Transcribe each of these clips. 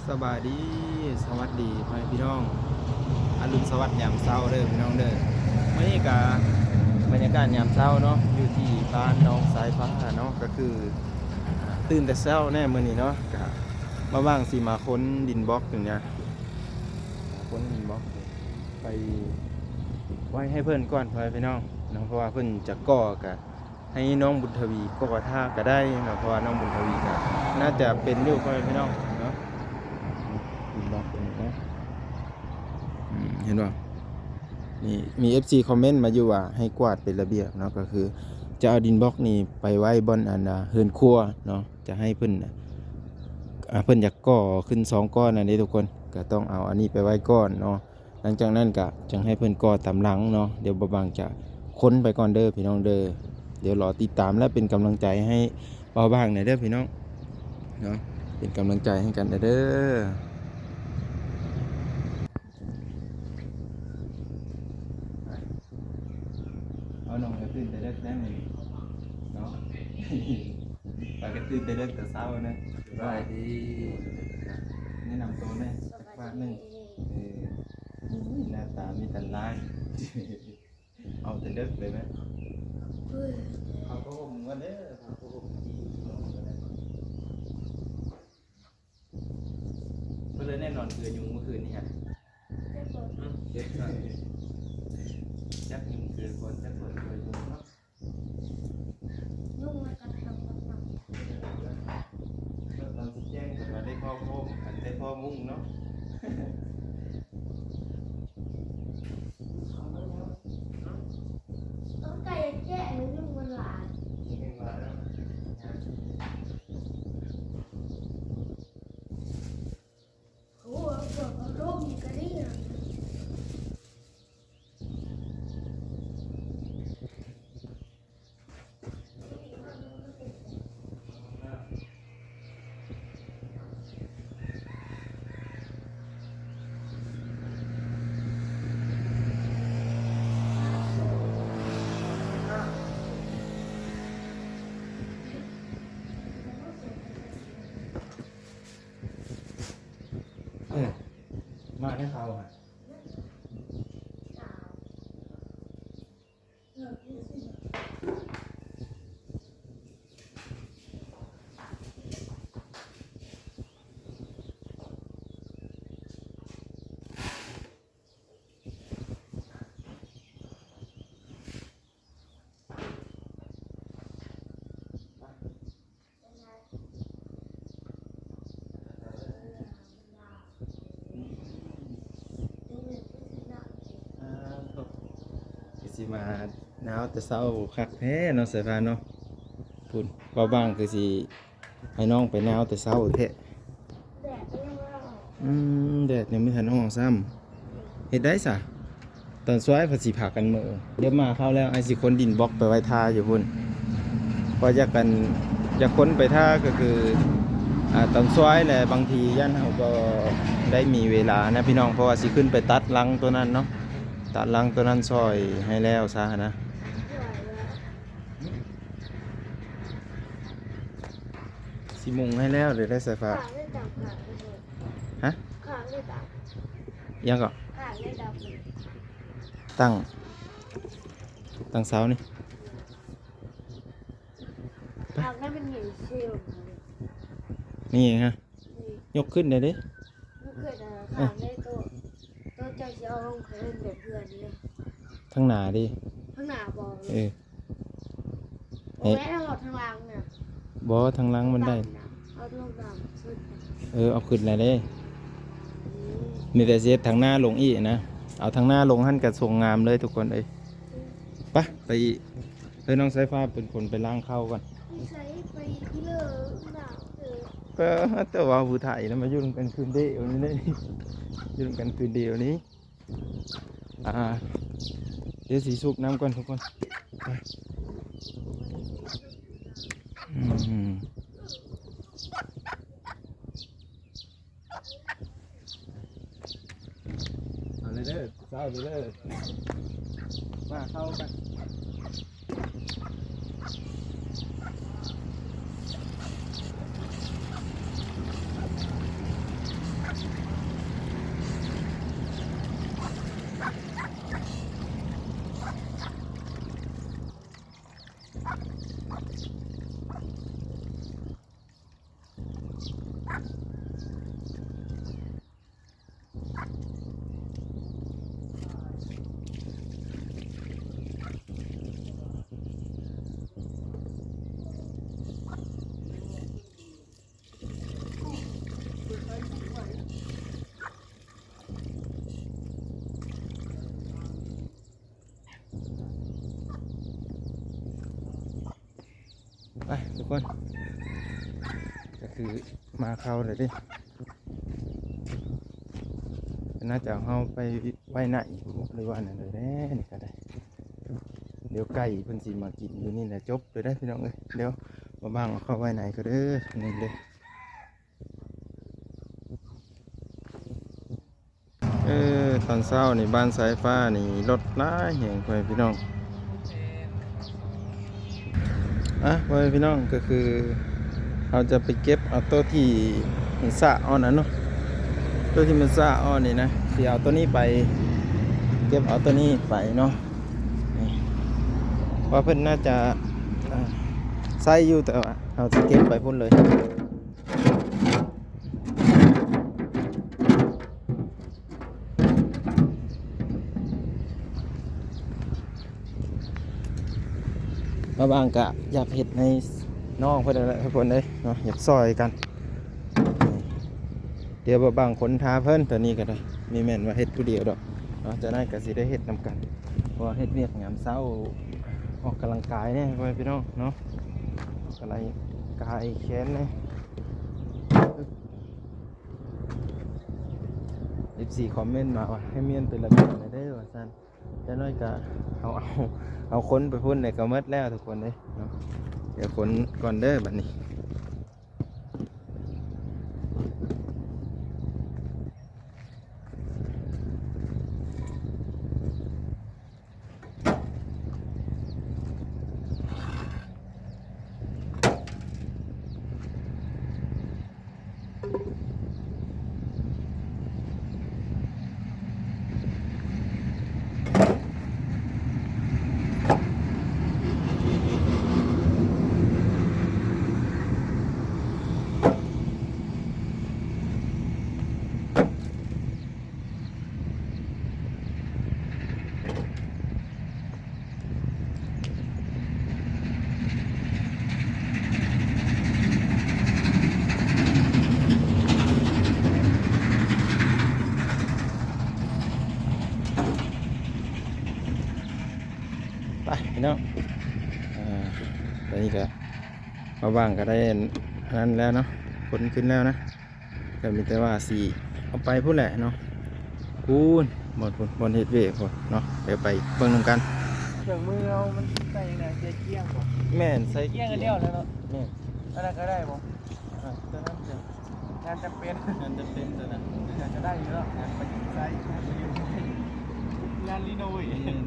ສະບາຍດີ ສະຫວັດດີພໍ່ແມ່ພີ່ນ້ອງ ອະລຸນສະຫວັດຍາມເຊົ້າເດີພີ່ນ້ອງເດີ. ມື້ນີ້ກະບັນຍາກາດຍາມເຊົ້າເນາະ ຢູ່ທີ່ບ້ານໜອງສາຍຟ້າເນາະ ກະຄືຕື່ນແຕ່ເຊົ້າແນ່ມື້ນີ້ເນາະ ກະມາຫວ່າງຊິມາຂົນດິນບລັອກນີ້ນະ ຂົນດິນບລັອກໄປໄວ້ໃຫ້ເພິ່ນກ່ອນພໍ່ແມ່ພີ່ນ້ອງເນາະ ເພາະວ່າເພິ່ນຈະກໍ່ກະ ໃຫ້ນ້ອງບຸນທະວີກໍ່ຖ້າກະໄດ້ເນາະ ເພາະວ່ານ້ອງບຸນທະວີກະໜ້າຈະເປັນຢູ່ພໍ່ແມ່ພີ່ນ້ອງເນາະ ດິນບລັອກຕົວນີ້ເນາະ ອືມ ເຫັນບໍ່ ນີ້ມີເອັຟຊີຄອມເມັນມາຢູ່ວ່າໃຫ້ກວາດເປັນລະບຽບເນາະ ກະຄືຈະເອົາດິນບລັອກນີ້ໄປໄວ້ບ່ອນອັນ ອາ ເຮືອນຄົວເນາະ ຈະໃຫ້ເພິ່ນ ອາ ເພິ່ນຢາກກໍ່ຂຶ້ນສອງກ້ອນນັ້ນເດ້ທຸກຄົນ ກະຕ້ອງເອົາອັນນີ້ໄປໄວ້ກ່ອນເນາະ. ຫຼັງຈາກນັ້ນກະຈັ່ງໃຫ້ເພິ່ນກໍ່ຕາມຫຼັງເນາະ ດຽວບ່າວບາງຈະຂົນໄປກ່ອນເດີພີ່ນ້ອງເດີ ດຽວລໍຕິດຕາມ ແລະ ເປັນກຳລັງໃຈໃຫ້ບ່າວບາງແດ່ເດີພີ່ນ້ອງເນາະ ເປັນກຳລັງໃຈໃຫ້ກັນແດ່ເດີ ເອົາ ນ້ອງກະຕື່ນແຕ່ເດິກແດ່ມື້ນີ້ເນາະ ປາກະຕື່ນແຕ່ເດິກແຕ່ເຊົ້ານະ ສະບາຍດີ ແນະນຳໂຕແດ່ ສະບາຍດີ ເອີ ໂອ້ຍ ໜ້າຕາມີແຕ່ລາຍ ເອົາແຕ່ເດິກເລີຍແມະ ເອີຍ ຜ້າຜ້າຫົ່ມກ່ອນເດີ ຜ້າຜ້າຫົ່ມທີ່ນອນກ່ອນເດີ ເພິ່ນເລີຍແນ່ນອນຄືຍຸງມື້ຄືນນີ້ຮະ ຈັກ ອືມ ຈັກຍຸງຄືຄົນ ຈັກຄົນຄືຍຸງເນາະ. ຍຸງມັນກະແຜ່ວກັບນ້ຳ ຕອນຊິແຈ້ງເພິ່ນວ່າໄດ້ພໍໂຮມ ອັນໄດ້ພໍມຸ້ງເນາະ ຕ້ອງໄກ່ແຈ້ງ ຍຸງມັນຫຼາຍ ຍຸງມັນຫຼາຍເນາະ ໂອ້ ເກືອບເອົາລົມກະດີ. ເອີ ມາແລ້ວເຂົາຫະ. ອ່າ ໂທ້ ຄືຊິມາໜາວແຕ່ເຊົ້າຄັກແທ້ເນາະ ສາຍຟ້າເນາະ. ພຸ້ນ ບ່າວບາງຄືຊິໃຫ້ນ້ອງໄປໜາວແຕ່ເຊົ້າແທ້. ແດດກໍຍັງບໍ່ອອກ. ອືມ ແດດຍັງບໍ່ທັນອອກຊ້ຳ. ເຮັດໄດ້ສະ ຕອນສວາຍເພິ່ນຊິພາກັນເມືອ. ດຽວມາເຂົ້າແລ້ວ ອ້າຍຊິຂົນດິນບລັອກໄປໄວ້ຖ້າຢູ່ພຸ້ນ ເພາະຢາກ ອັນ ຢາກຂົນໄປຖ້າ ກໍຄື ອ່າ ຕອນສວາຍແຫຼະ ບາງທີຢ້ານເຮົາບໍ່ໄດ້ມີເວລານະພີ່ນ້ອງ ເພາະວ່າຊິຂຶ້ນໄປຕັດລັງໂຕນັ້ນເນາະ ຕັດລັງໂຕນັ້ນຊ່ອຍໃຫ້ແລ້ວຊະຫັ້ນນະ. ຊິມຸງໃຫ້ແລ້ວເລີຍໄດ໋ສາຍຟ້າ. ຫະ? ອີ່ຫຍັງເກາະ? ຕັ້ງ ຕັ້ງເສົານີ້. ປະ ຫາກນັ້ນມັນມີເຊວ ມີຫຍັງຫະ? ນີ້ ຍົກຂຶ້ນໄດ້ເດ້. ມັນເກີດ ເອີ ຂ້າງໃນໂຕະ ໂຕະເຈົ້າຊິເອົາລົງເຮືອນແບບເຮືອນນີ້ ທາງໜ້າເດ້. ທາງໜ້າບໍ່? ເອີ ບໍ່ແມ່ນ ເອົາທາງຫຼັງນະ. ບໍ່ ທາງຫຼັງມັນໄດ້ ເອົາລົງນຳສຸດ. ເອີ ເອົາຂຶ້ນໄດ້ເດ້. ອືມ ມີແຕ່ຊິເຮັດທາງໜ້າລົງອີກນະ ເອົາທາງໜ້າລົງຫັ້ນກະຊົງງາມເລີຍທຸກຄົນເອີຍ. ອືມ ໄປ ໄປອີກ. ເອີ ນ້ອງສາຍຟ້າເປັນຄົນໄປລ້າງເຂົ້າກ່ອນ. ໃສ ໄປອີເລີ ໜາວເດີ. ກໍແຕ່ວ່າຜູ້ໄທນະ ມາຢູ່ນຳກັນຄືນດຽວນີ້ເດ້ ຢູ່ນຳກັນຄືນດຽວນີ້. ອ່າ ດຽວຊິສູບນ້ຳກ່ອນທຸກຄົນ. ໄປ ອືມ. ເອົາເລີຍເດີ ເຊົ້າເລີຍເດີ ມາເຂົ້າກັນ. ໄປທຸກຄົນ ກໍຄືມາເຂົ້າແລ້ວເດ້ ໜ້າຈະເອົາເຮົາໄປໄວ້ໃນ ຫຼືວ່າແນວໃດແດ່ນີ້ກໍໄດ້ ດຽວໄກ່ເພິ່ນຊິມາກິນຢູ່ນີ້ແຫຼະ ຈົບເລີຍເດ້ພີ່ນ້ອງເອີຍ. ດຽວມາບັງເອົາເຂົ້າໄວ້ໃນກໍເດີ ໜຶ່ງເດີ. ເອີ ຕອນເຊົ້ານີ້ບ້ານສາຍຟ້ານີ້ລົດຫຼາຍແຮງ ພໍ່ແມ່ພີ່ນ້ອງ. ອ່ະ ພໍ່ແມ່ພີ່ນ້ອງ ກໍຄືເຮົາຈະໄປເກັບເອົາໂຕທີ່ມັນຊະອ່ອນຫັ້ນເນາະ ໂຕທີ່ມັນຊະອ່ອນນີ້ນະ ຊິເອົາໂຕນີ້ໄປ ເກັບເອົາໂຕນີ້ໄປເນາະ. ນີ້ ເພາະເພິ່ນໜ້າຈະ ອ່າ ໃຊ້ຢູ່ ແຕ່ວ່າເຮົາຊິເກັບໄປພຸ້ນເລີຍ. ບາງກະຢາກເຮັດໃຫ້ນ້ອງເພິ່ນນັ້ນແຫຼະທຸກຄົນເອີຍເນາະ ຢາກຊ່ອຍກັນ. ດຽວບາງຄົນຖ້າເພິ່ນ ຕອນນີ້ກໍໄດ້ ບໍ່ແມ່ນວ່າເຮັດຜູ້ດຽວດອກເນາະ ຈາກນັ້ນກໍຊິໄດ້ເຮັດນຳກັນ ເພາະວ່າເຮັດວຽກຍາມເຊົ້າ ອອກກຳລັງກາຍແດ່ ພໍ່ແມ່ພີ່ນ້ອງເນາະ ອອກກຳລັງກາຍແຂນແດ່. ເອັຟຊີຄອມເມັນມາວ່າ ໃຫ້ມ້ຽນເປັນລະບຽບແດ່ເດີ ວ່າຊັ້ນ. ຈັກໜ້ອຍກະເຮົາເອົາ ເອົາຄົນໄປພຸ້ນແລ້ວກະໝົດແລ້ວທຸກຄົນເອີຍເນາະ. ດຽວຂົນກ່ອນເດີບັດນີ້. ໄປພີ່ນ້ອງ ອ່າ ຕອນນີ້ກະມາຫວ່າງກະໄດ້ອັນນັ້ນແລ້ວເນາະ ຂົນຂຶ້ນແລ້ວນະ. ກໍມີແຕ່ວ່າຊິເອົາໄປພຸ້ນແຫຼະເນາະ ພຸ້ນ ບ່ອນພຸ້ນ ບ່ອນເຮັດເວກພຸ້ນເນາະ. ດຽວໄປເບິ່ງນຳກັນ. ເຄື່ອງມືເຮົາມັນໃສ່ຈັ່ງໃດ? ໃສ່ກ້ຽງບໍ່? ແມ່ນ ໃສ່ກ້ຽງອັນດຽວແລ້ວເນາະ. ແມ່ນ ອັນນັ້ນກໍໄດ້ບໍ່? ອ່າ ຕົວນັ້ນເປັນງານຈຳເປັນ ງານຈຳເປັນຕົວນັ້ນ ກໍໄດ້ຢູ່ເນາະ ງານປະຍຸກໃຊ້ ງານປະຍຸກໃຊ້ ງານຣີໂນເວດ. ແມ່ນ.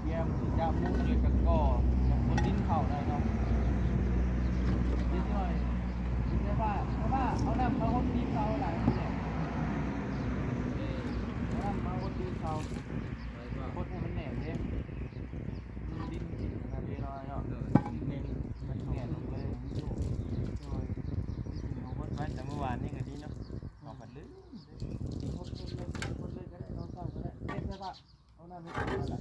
ກຽມຈະມຸງເລີຍກະກໍ ກະຂົນດິນເຂົ້າໄດ້ເນາະ. ນິດໜ້ອຍ ແຕ່ວ່າ ແຕ່ວ່າເອົານ້ຳມາຫົດດິນເຂົ້າຫຼາຍ ເອົານ້ຳມາຫົດດິນເຂົ້າ ຫົດໃຫ້ມັນແໜ້ນເດ້. ດິນມັນເປັນອັນນັ້ນເດ້ເນາະ ເນາະ ດິນແໜ້ນ ມັນແໜ້ນລົງເລີຍ. ໂດຍ ເອົາຫົດໄວ້ແຕ່ມື້ວານນີ້ກະດີເນາະ ເຮົາພັດລືມ. ຫົດເລີຍ ຫົດເລີຍກະໄດ້ ຕອນເຊົ້າກະໄດ້ ເຮັດແລ້ວກະ ເອົານ້ຳໃຫ້ກິນແລ້ວລະ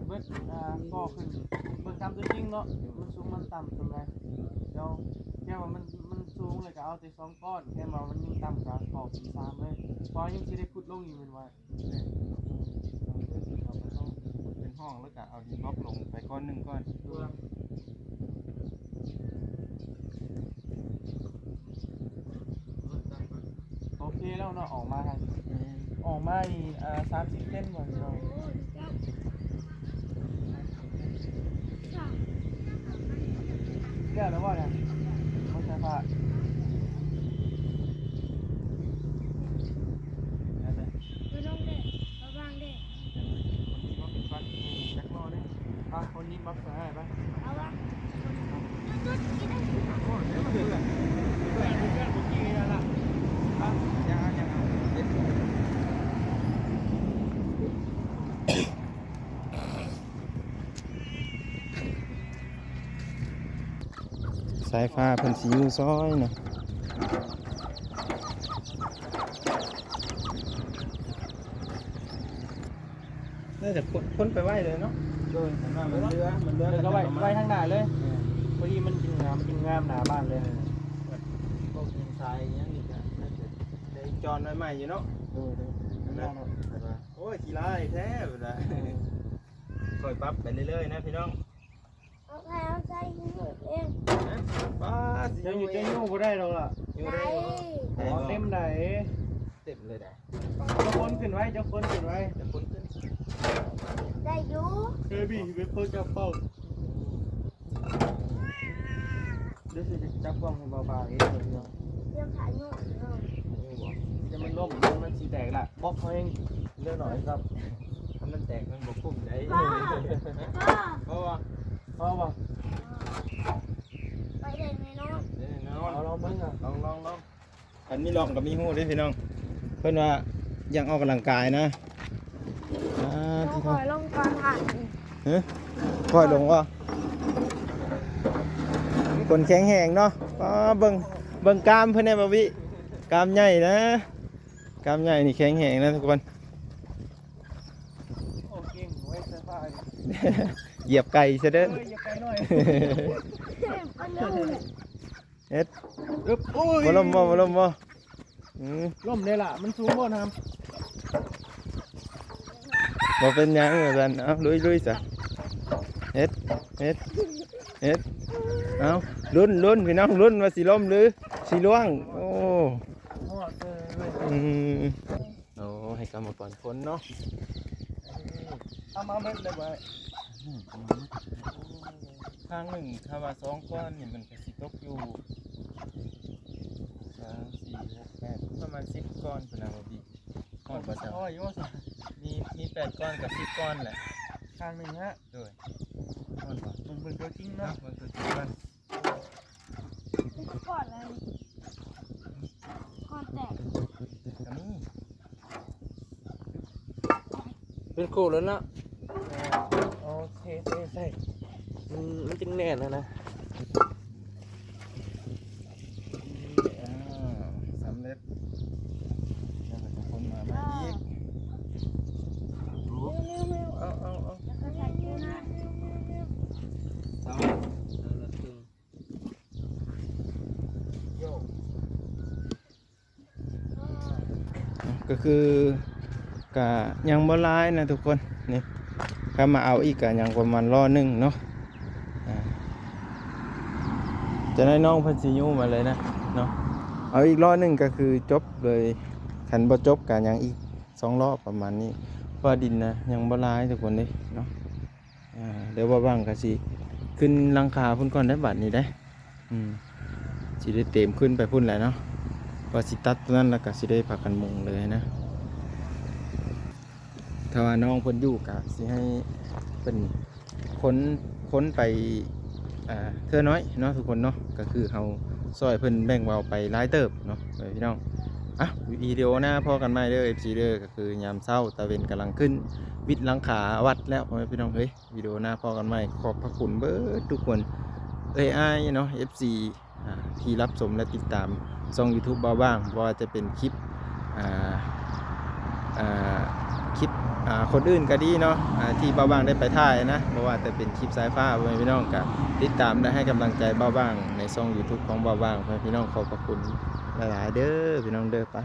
ເບິດ ອ່າ ກໍຂຶ້ນເບິ່ງຕາມຕົວຈິງເນາະ ມັນສູງມັນຕ່ຳສ່ຳໃດ. ແລ້ວ ແຕ່ວ່າມັນ ມັນສູງແລ້ວກະເອົາແຕ່ສອງກ້ອນ ແຕ່ວ່າມັນຍັງຕ່ຳກະກໍເປັນສາມເລີຍ ເພາະຍັງຊິໄດ້ຂຸດລົງອີກແມ່ນວ່າ ແມ່ນ ເຮົາກໍຕ້ອງເປັນຫ້ອງ ແລ້ວກະເອົາດິນບລັອກລົງໄປກ້ອນໜຶ່ງກ່ອນ. ໂອເຄແລ້ວເນາະ ອອກມາທາງ ແມ່ນ ອອກມານີ້ ເອີ ສາມສິບເຊັນບໍ່ພີ່ນ້ອງ? ແລ້ວແລ້ວບໍ່ນີ້? ບໍ່ໃສ່ຜ້າ ແລ້ວແຕ່ ຈັກລໍ້ເດ້ ໄປ ຄົນຍິງບັກໃສ່ອ້າຍໄປ. ເອົາວະ ໂອ້ຍ ເພື່ອນ ເພື່ອນບໍ່ກີ້ນັ້ນລະ ໄປ ຢ່າ ຢ່າ ເຮັດ ສາຍຟ້າເພິ່ນຊິຢູ່ຊອຍນະ. ໜ້າຈະຂົນໄປໄວ້ເລີຍເນາະ. ໂດຍ ມັນເຫຼືອ ມັນເຫຼືອ ແລ້ວກໍໄວ້ ໄວ້ທາງໜ້າເລີຍ. ແມ່ນ ພໍດີມັນຈຶ່ງງາມ ມັນຈຶ່ງງາມໜ້າບ້ານເລີຍ. ແມ່ນ ພວກດິນຊາຍຫຍັງນີ້ກະໜ້າຈະໄດ້ ຈອນໄວ້ໃໝ່ຢູ່ເນາະ. ໂດຍໆ ເພິ່ນວ່າ ໂອ້ຍ ຂີ້ຮ້າຍແທ້ ເພິ່ນວ່າ. ເອີ ຄ່ອຍປັບໄປເລື້ອຍໆ ນະພີ່ນ້ອງ. ເອົາໃສ່ໃສ່ຢູ່ເອງ. ປ້າ ຊິ ເຈົ້າຢູ່ ເຈົ້າຢູ່ບໍ່ໄດ້ດອກລະ. ຢູ່ໄດ້ ໄດ້ບໍ່? ອໍ ເຕັມໃດ. ເຕັມເລີຍໄດ໋. ເຈົ້າຄົນຂຶ້ນໄວ້ ເຈົ້າຄົນຂຶ້ນໄວ້ ເຈົ້າຄົນຂຶ້ນ. ໄດ້ຢູ່. ເບບີ ເວເປີ ຈັບເປົ້າ. ດຽວຊິຈັບກ້ອງໃຫ້ເບົາໆເອງເດີ. ຕຽມຖ້າຢູ່ເນາະ. ນີ້ບໍ່? ຢ່າມັນລົ້ມ ມັນຊິແຕກລະ. ບລັອກເຮົາເອງເຫຼືອໜ້ອຍຄັບ. ຖ້າມັນແຕກມັນບໍ່ຄຸ້ມໃດ. ພໍ ພໍ ພໍບໍ່? ພໍບໍ່? ໄປໄດ້ແນ່ນອນ. ໄດ້ແນ່ນອນ. ເອົາລອງເບິ່ງ ລອງ ລອງ ລອງ. ຄັນມີລອງກໍມີຮູ້ເດ້ພີ່ນ້ອງ. ເພິ່ນວ່າຢາກອອກກຳລັງກາຍນະ. ອ່າ ຂ້ອຍລົງກ່ອນທ່ານ. ຮະ? ຂ້ອຍລົງບໍ່? ຄົນແຂງແຮງເນາະ. ປ້າ ເບິ່ງ ເບິ່ງກ້າມເພິ່ນແດ່ ບາວິ. ກ້າມໃຫຍ່ນະ. ກ້າມໃຫຍ່ນີ້ແຂງແຮງນະທຸກຄົນ. ໂອ້ ເກັ່ງເວີຍ ສະບາຍ. ຢຽບໄກ່ຊະເດີ. ໂອ້ຍ ຢຽບໄກ່ໜ້ອຍ. ເຮັດ ອຶບ ໂອ້ຍ ບໍ່ລົ້ມບໍ່ ບໍ່ລົ້ມບໍ່? ອືມ ລົ້ມເດ້ລະ ມັນສູງໂພດນະ. ບໍ່ເປັນຫຍັງວ່າຊັ້ນ. ເອົາ ລຸຍ ລຸຍຊະ. ເຮັດ ເຮັດ ເຮັດ. ເອົາ ລຸ້ນ ລຸ້ນ ພີ່ນ້ອງ ລຸ້ນວ່າຊິລົ້ມຫຼືຊິລ່ວງ. ໂອ້ ຮອດເລີຍ. ອືມ ໂອ້ ໃຫ້ກຳມະກອນຄົນເນາະ. ເອົາມາເບິດເລີຍບໍ່? ອືມ ຂ້າງໜຶ່ງ ຖ້າວ່າສອງກ້ອນນີ້ ມັນກະຊິຕົກຢູ່ ສາມ ສີ່ ຫົກ ແປດ ປະມານສິບກ້ອນພຸ້ນນະ ບໍ່ບີ. ຮອດບໍ່ເຈົ້າ? ໂອ້ຍ ໂອ້ຍ ມີ ມີແປດກ້ອນກັບສິບກ້ອນແຫຼະ ຂ້າງໜຶ່ງຮະ. ໂດຍ ຮອດບໍ່? ເບິ່ງ ເບິ່ງຕົວຈິງເນາະ ເນາະ ເບິ່ງຕົວຈິງກ່ອນ. ມັນຄືກ້ອນລະນີ້ ກ້ອນແຕກ ກະມີ. ເປັນຄູ່ແລ້ວເນາະ. ໂອເຄ ໃສ່ ໃສ່ ມັນ ມັນຈຶ່ງແໜ້ນຫັ້ນນະ. ອ່າ ສຳເລັດ. ແລ້ວກໍຈະຄົນມາໃໝ່ອີກ. ເອົາ ເອົາ ເອົາ ແລ້ວກໍໃສ່ຢູ່ນະ. ເອົາ ເອົາລະເຄິ່ງ. ໂຢ ກໍຄືກະຍັງບໍ່ຫຼາຍນະທຸກຄົນ. ນີ້ ຖ້າມາເອົາອີກກະຍັງປະມານລໍ້ໜຶ່ງເນາະ. ອ່າ ຈະໄດ້ນ້ອງເພິ່ນຊິຍູ້ມາເລີຍນະເນາະ. ເອົາອີກລໍ້ໜຶ່ງກໍຄືຈົບເລີຍ. ຄັນບໍ່ຈົບກະຍັງອີກສອງລໍ້ປະມານນີ້ ເພາະວ່າດິນນະຍັງບໍ່ຫຼາຍທຸກຄົນເດ້ເນາະ. ອ່າ ດຽວບ່າວຫວ່າງກໍຊິຂຶ້ນຫຼັງຄາພຸ້ນກ່ອນໄດ໋ ບາດນີ້ໄດ໋. ອືມ ຊິໄດ້ເຕັມຂຶ້ນໄປພຸ້ນແຫຼະເນາະ. ວ່າຊິຕັດຕົວນັ້ນແລ້ວກໍຊິໄດ້ພາກັນມຸງເລີຍນະ. ຖ້າວ່ານ້ອງເພິ່ນຢູ່ກໍຊິໃຫ້ເພິ່ນຂົນ ຂົນໄປ ອ່າ ເທື່ອໜ້ອຍເນາະທຸກຄົນເນາະ. ກໍຄືເຮົາຊ່ອຍເພິ່ນແບ່ງເບົາໄປຫຼາຍເຕີບເນາະ ພີ່ນ້ອງ. ອ່ະ ວິດີໂອໜ້າພໍ້ກັນໃໝ່ເດີ ເອັຟຊີ ເດີ. ຄືຍາມເຊົ້າຕາເວັນກຳລັງຂຶ້ນ ວິດຫຼັງຄາວັດແລ້ວ ພໍ່ແມ່ພີ່ນ້ອງເອີຍ. ວິດີໂອໜ້າພໍ້ກັນໃໝ່. ຂອບພະຄຸນເບິດທຸກຄົນ ເອີຍ ອ້າຍເນາະ ເອັຟຊີ ອ່າ ທີ່ຮັບຊົມ ແລະ ຕິດຕາມຊ່ອງຢູທູບບ່າວຫວ່າງ. ບໍ່ວ່າຈະເປັນຄລິບ ອ່າ ອ່າ ຄລິບ ອ່າ ຄົນອື່ນກໍດີເນາະ ອ່າ ທີ່ບ່າວຫວ່າງໄດ້ໄປຖ່າຍນະ. ບໍ່ວ່າຈະເປັນຄລິບສາຍຟ້າ ພໍ່ແມ່ພີ່ນ້ອງກໍຕິດຕາມ ແລະ ໃຫ້ກຳລັງໃຈບ່າວຫວ່າງໃນຊ່ອງຢູທູບຂອງບ່າວຫວ່າງ. ພໍ່ແມ່ພີ່ນ້ອງ ຂອບພະຄຸນຫຼາຍໆເດີ ພີ່ນ້ອງເດີ. ໄປ